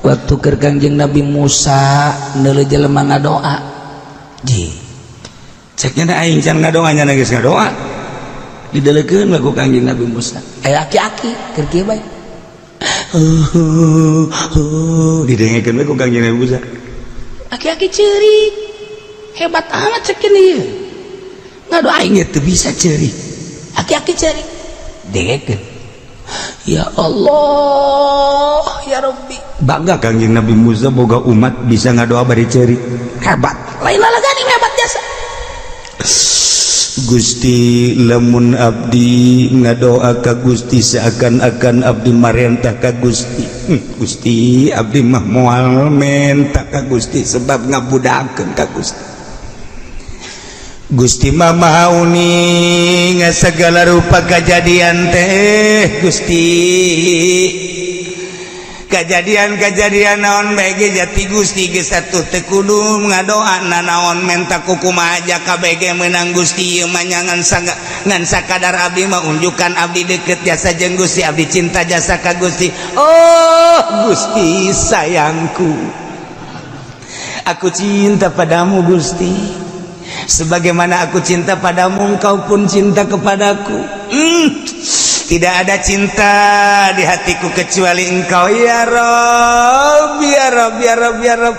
Waktu keur Kangjeng Nabi Musa neuleuh jelema ngadoa ji, ceknya na aing can ngadoa, nya geus ngadoa. Dideleukeun ku Kangjeng Nabi Musa, aya aki-aki keur kieu bae. Didengekeun we ku Kangjeng Nabi Musa. Aki-aki ceurik hebat amat, cek ieu ngadoa, aing teu bisa ceurik, aki-aki ceurik. Dengekeun, ya Allah, ya Rabbi. Bangga Kangjeng Nabi Musa boga umat bisa ngadoa bari ceurik, hebat. Lain lalagani, hebat jasa. Gusti, lamun abdi ngadoa ka Gusti seakan-akan abdi marentah ka Gusti. Gusti, abdi mah moal menta ka Gusti sebab ngabudakeun ka Gusti. Gusti mah maha uning segala rupa kejadian teh. Gusti, kejadian-kejadian naon bae jati Gusti geus atuh teu kudu ngadoa nanaon, menta kukumaha aja KBG menang. Gusti, ieu mah ngan ngan sakadar abdi mah unjukan abdi deket jasa jeung Gusti, abdi cinta jasa ka Gusti. Oh Gusti sayangku, aku cinta padamu Gusti. Sebagaimana aku cinta padamu, engkau pun cinta kepadaku. Tidak ada cinta di hatiku kecuali engkau, ya Rob, ya Rob, ya Rob, ya Rob.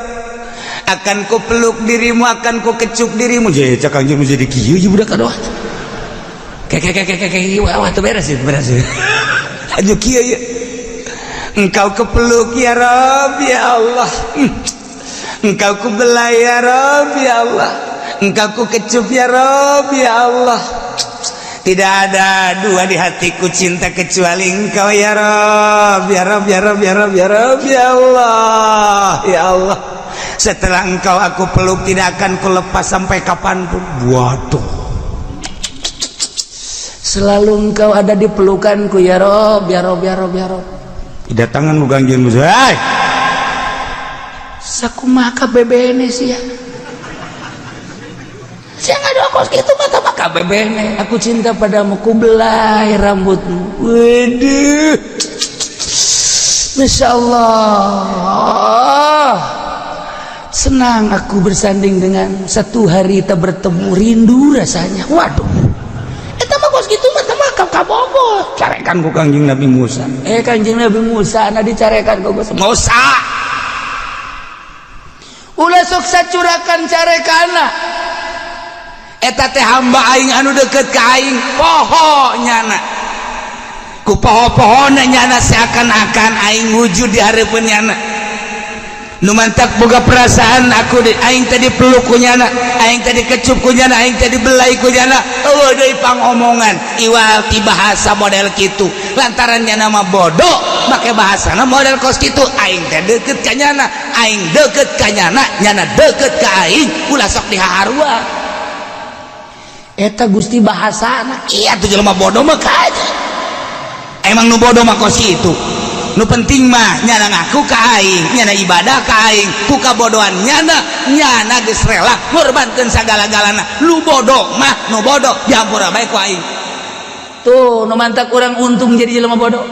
Akan ku peluk dirimu, akan ku kecup dirimu. Jadi cak anjing jadi kieu ieu budak aduh. Kayak kayak kayak kayak, wah, tuh beres sih, beres sih. Aja kieu ya. Engkau kepeluk, ya Rob, ya Allah. Engkau ku belai, ya Rob, ya Allah. Engkau ku kecup, ya Rob, ya Allah. Tidak ada dua di hatiku cinta kecuali engkau, ya Rob, ya Rob, ya Rob, ya Rob, ya Rob, ya Allah, ya Allah. Setelah engkau aku peluk, tidak akan ku lepas sampai kapanpun. Waduh. Selalu engkau ada di pelukanku, ya Rob, ya Rob, ya Rob, ya Rob. Tidak tangan bukan jin musuh. Hai. Sakumaha KBBN sih ya. Saya nggak ada kos gitu mata maka KBBN. Aku cinta padamu, ku belai rambutmu. Waduh. Masya Allah. Senang aku bersanding dengan satu hari tak bertemu, rindu rasanya. Waduh. Eta mah kos gitu mah mah kabogo. Carekan ku Kangjeng Nabi Musa. Eh, Kanjeng Nabi Musa na dicarekan ku Gusti. Musa. Ulah sok sacurakan carekana. Eta teh hamba aing anu deket ka aing, poho nyana. Ku poho-pohona nyana seakan-akan aing wujud di hareupeun nyana. Nu mantak boga perasaan aku di, aing tadi peluk ku nyana, aing tadi kecup ku nyana, aing tadi belai ku nyana. Eueuh deui pangomongan iwal ti bahasa model kitu. Lantaran nyana mah bodoh, make bahasana model kos kitu. Aing teh deket ka nyana, aing deket ka nyana, nyana deket ka aing, ulah sok dihaharua. Eta Gusti bahasana. Iya tuh, jelema bodoh mah kaja. Emang nu bodoh mah kos kitu. Nu penting mah nyana ngaku ka aing, nyana ibadah ka aing, ku kabodohan nyana, nyana geus rela ngorbankeun sagala-galana. Nu bodoh mah nu bodoh, dihampura bae ku aing. Tuh, nu mantak kurang untung jadi jelema bodoh.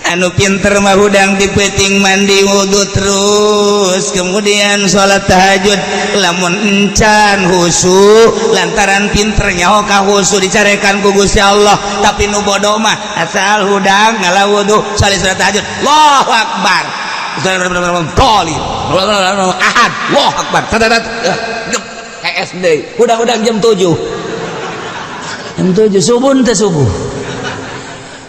Anu pinter mah hudang di peuting mandi wudhu, terus kemudian sholat tahajud, lamun encan husu lantaran pinter nyaho ka husu, dicarekan ku Gusti Allah. Tapi nu bodoh mah asal hudang ngala wudhu, salat sholat tahajud, Allahu akbar, ahad, Allahu akbar, SD hudang-hudang jam 7, jam 7 subuh teh, subuh.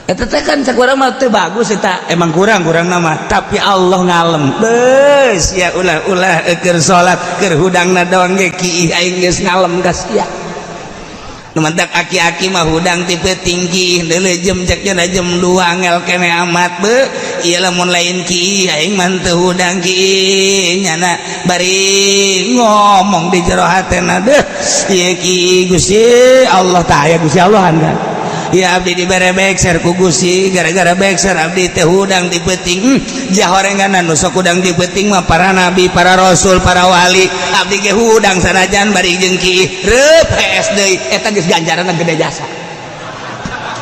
Eta teh kan cek urang mah teu bagus eta. Emang kurang kurang nama, tapi Allah ngalem beus ya. Ulah ulah keur salat, keur hudangna doang ge kiih, aing geus ngalem ka sia. Nu mantak aki-aki mah hudang ti peuting kiih, deuleu jam, cek jam 2, angel kene amat be. Ieu lamun lain kiih aing mah teu hudang kiih. Nyana bari ngomong di jero hatena, deuh ieu kiih Gusti Allah tah aya Gusti Allah kan ya. Abdi dibere bekser ku Gusti, gara-gara bekser abdi teh hudang di peuting. Jahorengan nu sok hudang di peuting mah para nabi, para rasul, para wali. Abdi ge hudang sanajan bari jeung kiih reup, hees deui. Eta geus ganjaranna gede jasa.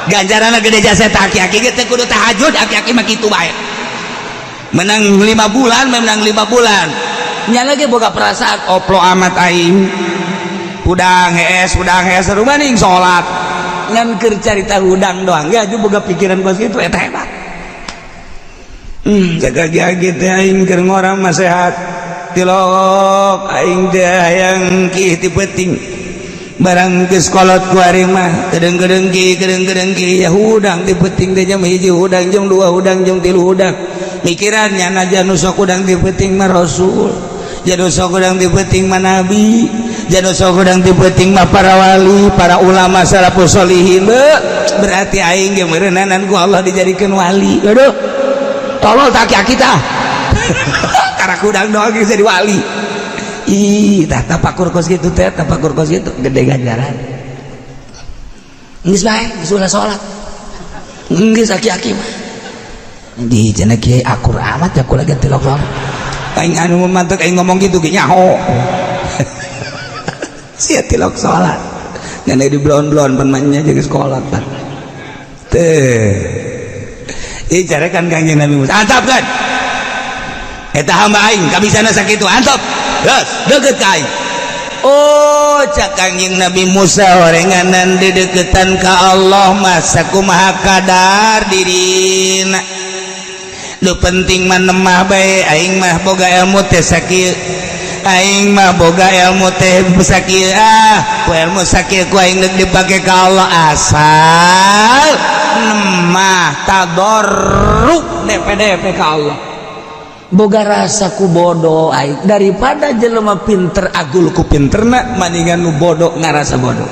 Ganjaranna gede jasa eta aki-aki ge teu kudu tahajud, aki-aki mah kitu bae. Menang 5 bulan, menang 5 bulan. Nya lagi boga perasaan oplo amat aing. Hudang hees, hudang hees, maning salat. Ngan keur carita hudang doang, ya boga pikiran kos kitu, eta hebat. Jaga teh aing keur ngora mah sehat. Tilok aing teh hayang ki ti peuting. Barang geus kolot ku ari mah kedeng-kedeng ki, kedeng-kedeng ki, ya hudang ti peuting teh jam 1 hudang, jam 2 hudang, jam 3 hudang. Mikirannya najan nu sok hudang ti peuting mah Rasul. Jadi sok hudang ti peuting mah Nabi. Jadi sok hudang ti peuting mah para wali, para ulama salafus solihin. Berarti aing ge meureunanan ku Allah dijadikeun wali. Aduh. Tolol tak aki kita karena kudang doang jadi wali. Ih, tah tapakur kos gitu teh, tapakur kos gitu gede ganjaran. Geus bae, geus ulah salat, geus aki-aki mah di cenah kiai akur amat ya kula ganti tilok salat. Aing anu mantek aing ngomong gitu ge nyaho sia tilok salat ngan di blon-blon pan mah jeung sekolah pan teh. Ih, carekan Kangjeng Nabi Musa. Antap kan? Eta hamba aing kabisana sakitu, antap. Geus, deukeut ka aing. Oh, cak Kangjeng Nabi Musa, orenganan dideketan ka Allah mah sakumaha kadar dirina. Nu penting mah nemah bae, aing mah boga ilmu teh sakieu. Aing mah boga ilmu teh sakieu, ah, ku ilmu sakieu ku aing deuk dipake ka Allah, asal nemah tadarru DPDP ka Allah. Boga rasa ku bodoh aing daripada jelema pinter agul ku pinterna, maningan nu bodoh ngarasa bodoh.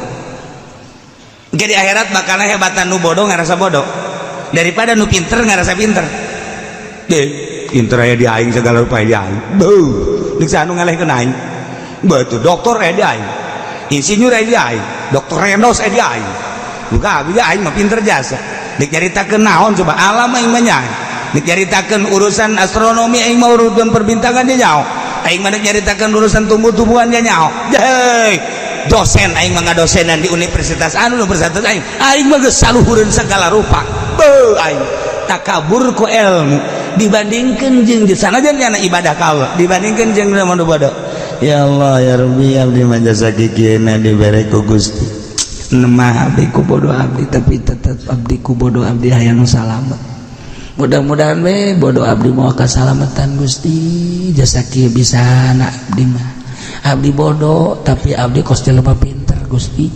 Jadi akhirat bakal hebatan nu bodoh ngarasa bodoh daripada nu pinter ngarasa pinter. Deh, pinter aya di aing, segala rupa di aing. Beuh, deuk anu ngalehkeun aing. Betul, dokter aya di aing. Insinyur aya di aing, dokter Rendos aya di aing. Buka abi aing mah pinter jasa. Dek nyaritakeun naon coba alam aing mah nyaho. Dek nyaritakeun urusan astronomi aing mah, urusan perbintangan dia nyaho. Aing mah dek nyaritakeun urusan tumbuh-tumbuhan dia nyaho. Hei, dosen aing mah ngadosenan di universitas anu, universitas aing. Aing mah geus saluhureun segala rupa. Beuh, aing takabur ku ilmu dibandingkan jeung di sana nyana ibadah ka Allah dibandingkan jeung nu bodoh. Ya Allah, ya Rabbi, abdi mah jasa kikieuna dibere ku Gusti. Nemah abdi ku bodoh abdi, tapi tetep abdi ku bodoh abdi hayang salamet. Mudah-mudahan we bodoh abdi mau kasalamatan, Gusti, jasa kieu bisa anak abdi mah. Abdi bodoh tapi abdi kos jelema pinter, Gusti.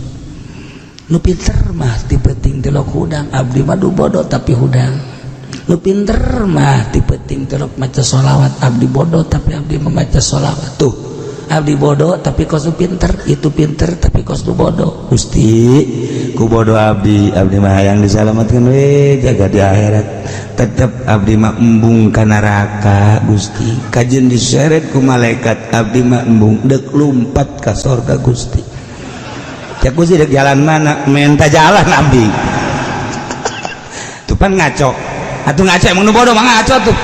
Nu pinter mah ti peuting tilok hudang, abdi mah du bodoh tapi hudang. Nu pinter mah ti peuting tilok maca sholawat, abdi bodoh tapi abdi membaca sholawat. Tuh, abdi bodoh tapi kos nu pinter, itu pinter tapi kos nu bodoh. Gusti, ku bodoh abdi, abdi mah hayang disalamatkan we jaga di akhirat. Tetep abdi mah embung ka neraka, Gusti. Kajeun diseret ku malaikat, abdi mah embung, dek lumpat ka sorga, Gusti. Cek Gusti, dek jalan mana? Minta jalan abdi. Tuh pan ngaco atuh, ngaco emang nu bodoh mah ngaco tuh.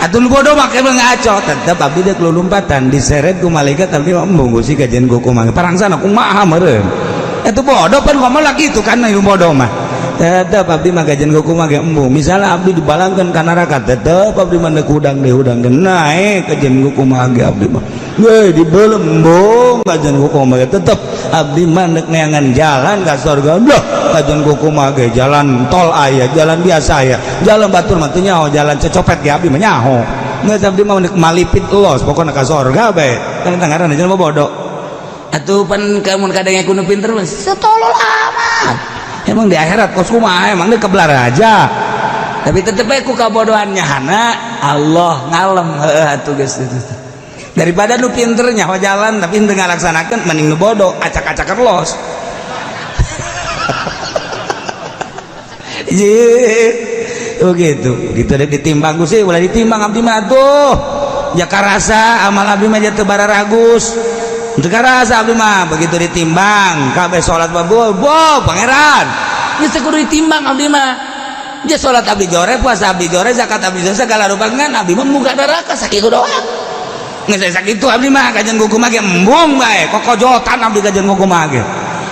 Atuh nu bodoh mah emang ngaco. Tetep abdi dek lulumpatan, diseret ku malaikat, abdi mah embung, Gusti. Kajeun ku kumaha parangsana, kumaha meureun itu bodoh pan ngomong lagi itu kan nu bodoh mah. Tetep abdi mah kajeun ku kumaha ge embung. Misalnya abdi dibalangkeun ka neraka, tetep abdi mah deuk hudang deui, hudang deui naek kajeun ku kumaha ge abdi mah we dibeuleum embung. Kajeun ku kumaha ge tetep abdi mah deuk neangan jalan ka surga. Loh, kajeun ku kumaha ge jalan tol aya, jalan biasa aya, jalan batur mah teu nyaho, jalan cecopet ge abdi mah nyaho. Geus, abdi mah deuk malipit los, pokona ka surga bae kan ngaranna jelema bodoh. Atuh pan kamun kadang kudu pinter mah setolol amat. Emang di akhirat kos kumaha, emang dia kebelar aja, tapi tetep bae ku kabodohannya hana Allah ngalem. Heuh atuh, geus daripada nu pinter nyaho jalan tapi teu ngalaksanakeun, mending nu bodoh acak-acakan los. Ye, oh gitu gitu deh. Ditimbang sih ulah ditimbang abdi mah tuh ya karasa amal abdi mah teu bararagus, teu karasa abdi mah. Begitu ditimbang kabeh salat mah, bo pangeran geus teu kudu ditimbang abdi mah. Dia salat abdi jore, puasa abdi jore, zakat abdi jore, segala rupa, ngan abdi mah muka neraka sakitu doang. Geus sakitu abdi mah, kajeun kumaha ge embung bae, kokojotan abdi kajeun kumaha ge.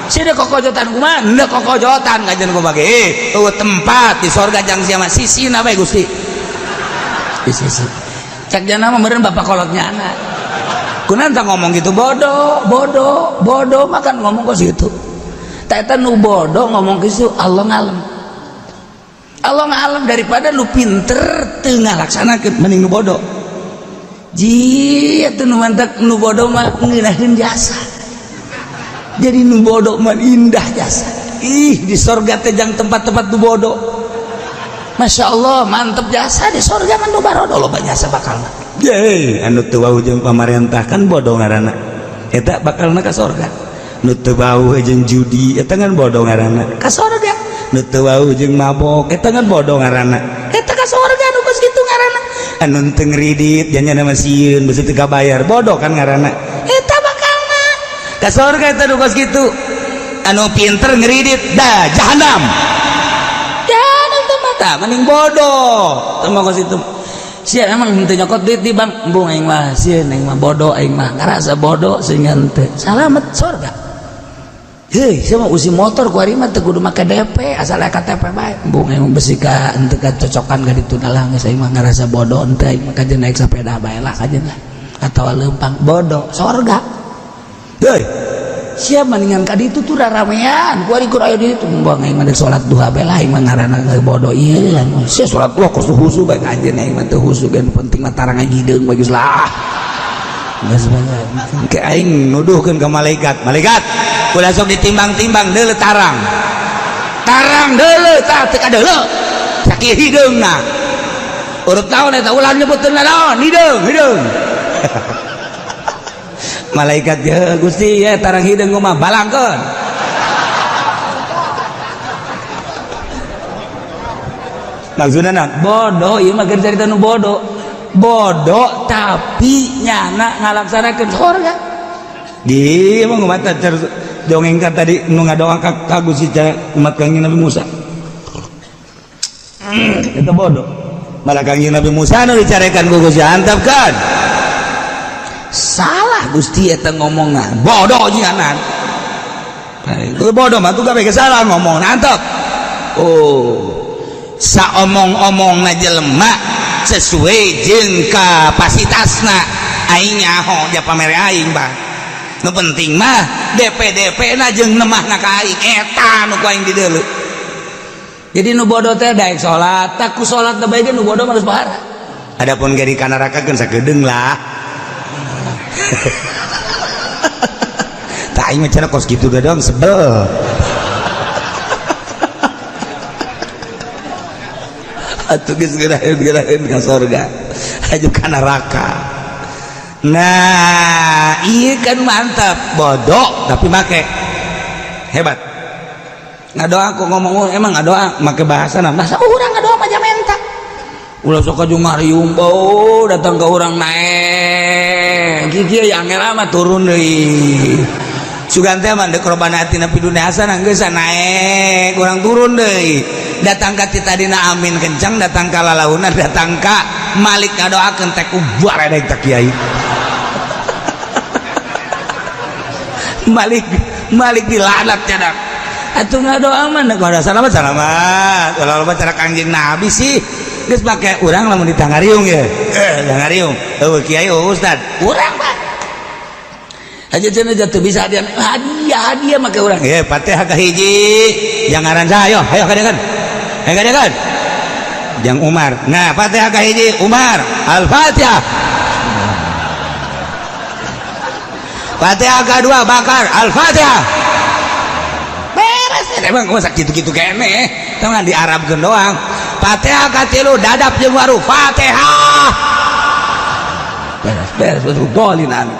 Sia kokojotan kumaha? Henteu kokojotan kajian kumaha ge. Eueuh tempat di sorga jang sia mah sisina bae Gusti. Di sisi. Cak jana mah meureun bapak kolotnya anak. Kunaon tah ngomong gitu bodoh, bodoh, bodoh makan ngomong kos gitu. Tah eta nu bodoh ngomong gitu Allah ngalem. Allah ngalem daripada nu pinter teu ngalaksanakeun mending nu bodoh. Ji atuh nu mantak nu bodoh mah ngeunaheun jasa. Jadi nu bodoh mah indah jasa. Ih di sorga teh jang tempat-tempat nu bodoh. Masya Allah mantep jasa di sorga mah nu barodo loba jasa bakalna. Ye anu teu wau jeung pamarentah kan bodoh ngaranna. Eta bakalna ka sorga. Nu teu wau jeung judi eta kan bodoh ngaranna ka sorga. Nu teu wau jeung mabok eta kan bodoh ngaranna. Eta ka sorga nu kos kitu ngaranna. Anu teu ngridit janyana mah sieun beusi teu kabayar bodoh kan ngaranna. Eta bakalna ka sorga eta nu kos kitu. Anu pinter ngridit dah jahanam. Jahanam teh mata mending bodoh. Teu mah kos itu. Sia emang henteu nyokot duit di bank, embung aing mah sieun aing mah bodoh aing mah ngarasa bodoh sehingga henteu. Salamet sorga. Hei, sia mah usi motor ku ari mah teu kudu make DP, asal aya KTP bae. Embung aing mah besi ka henteu kacocokan ka ditu lah geus aing mah ngarasa bodoh henteu aing mah kajeun naik sepeda bae lah kajeun lah. Atawa leumpang bodoh sorga. Hei, sia mendingan ka ditu tuh raramean ku ari kur aya di ditu buang aing mah salat duha bae lah aing mah ngaranna bodoh ieu. Sia salat duha kos husu bae kajeun aing mah teu husu geus penting mah tarang hideung bae geus lah. Geus bae ke aing nuduhkeun ka malaikat. Malaikat, ulah sok ditimbang-timbang deuleu tarang. Tarang deuleu tah teu kadeuleu. Sakieu hideungna. Urut naon eta ulah nyebuteun naon hideung, hideung. Malaikat ya Gusti ya tarang hideung mah balangkeun. Maksudna naon? Bodoh ieu mah keur carita nu bodoh. Bodoh tapi nyana ngalaksanakeun sorga. Di emang mata dongeng kan tadi nu ngadoa ka Gusti umat Kangjeng Nabi Musa. Eta bodoh. Malah Kangjeng Nabi Musa nu dicarekan ku Gusti antapkan. Salah Gusti eta ngomongna. Bodoh jianan. Itu bodoh mah tuh gawe salah ngomong antep. Oh. Saomong-omongna jelema sesuai jeung kapasitasna aing nyaho ja pamere aing bah. Nu penting mah DP-DP na jeung nemahna ka aing eta nu ku aing dideuleu. Jadi nu bodoh teh daek salat, tak ku salat teh bae ge nu bodoh mah geus bahara. Adapun ge di kanaraka keun sakedeung lah. Tak aing mah cenah kos kitu doang sebel. Atuh geus geuraheun ka sorga aju ka neraka. Nah, iya kan mantap, bodoh tapi make hebat. Ngadoa aku ngomong emang ngadoa make bahasa nah, bahasa urang ngadoa mah menta. Ulah sok aju ngariung bau datang ke urang naek. Kieu yang angel mah turun deui. Sugan teh mah deuk robana atina fid dunya hasanah geus naek, urang turun deui. Datang ka ti tadina amin kencang, datang ka lalauna, datang ka Malik ngadoakeun teh ku baredeg ta kiai. Malik Malik dilaknat cadak. Atuh ngadoa mah deuk salamat salamat. Ulah loba cara Kangjeng Nabi sih. Geus make urang lamun ditangariung ye. Tangariung. Eueuh kiai eueuh ustad. Urang mah. Aja cenah jatuh bisa hadiah hadiah hadiah make urang. Ye Fatihah ka hiji. Jang ngaran saha ayo, ayo kadekan. Ayo kadekan. Jang Umar. Nah, Fatihah ka hiji Umar. Al-Fatihah. Fatihah kedua Bakar. Al-Fatihah. Beres emang masa gitu-gitu kene. Teu di Arabkeun doang. Fatihah katilu dadap jeung waru. Fatihah. Beres beres betul dolin amin.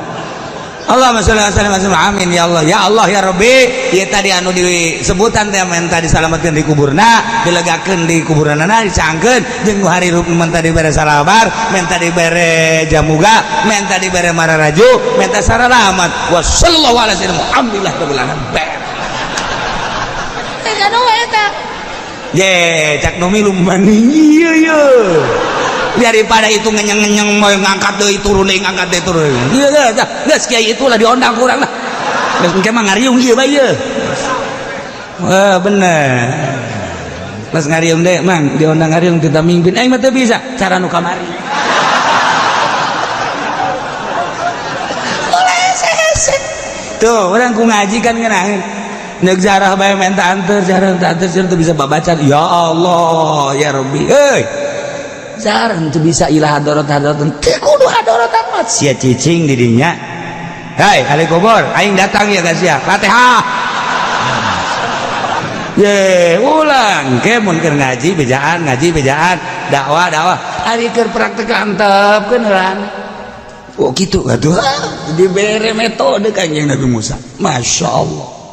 Allahumma sholli wa sallim amin ya Allah ya Allah ya Rabbi. Ieu tadi anu disebutan teh menta disalametkeun di kuburna, dilegakeun di kuburanana, dicangkeun jeung nu harirup menta dibere salabar, menta dibere jamuga, menta dibere mararaju, menta saralamat. Wa sallallahu alaihi wasallam alhamdulillah rabbil alamin. Teh gadoh eta. Ye, cak nu milu mani ieu ye. Daripada itu ngenyeng-ngenyeng mau ngangkat deui turun deui ngangkat deui turun. Ieu geus geus kiai itulah diondang kurang lah. Geus engke mah ngariung ieu bae ieu. Wah, bener. Pas ngariung deh, Mang, diundang ngariung kita mimpin. Aing mah teu bisa, cara nu kamari. Hese. Tuh, orang ku ngaji kan ngeunaheun. Neuk jarah bae minta anter, jarah minta anter, teu bisa babacan. Ya Allah, ya Rabbi. Euy. Jarah teu bisa ilah hadorot hadorot. Teu kudu hadorotan mah sia cicing di dinya. Hai, ahli kubur, aing datang ya guys ya. Fatihah. Ye, ulang ke mun keur ngaji bejaan, ngaji bejaan, dakwah dakwah. Ari keur praktek antepkeun heula. Oh gitu atuh. Dibere metode Kanjeng Nabi Musa. Masya Allah.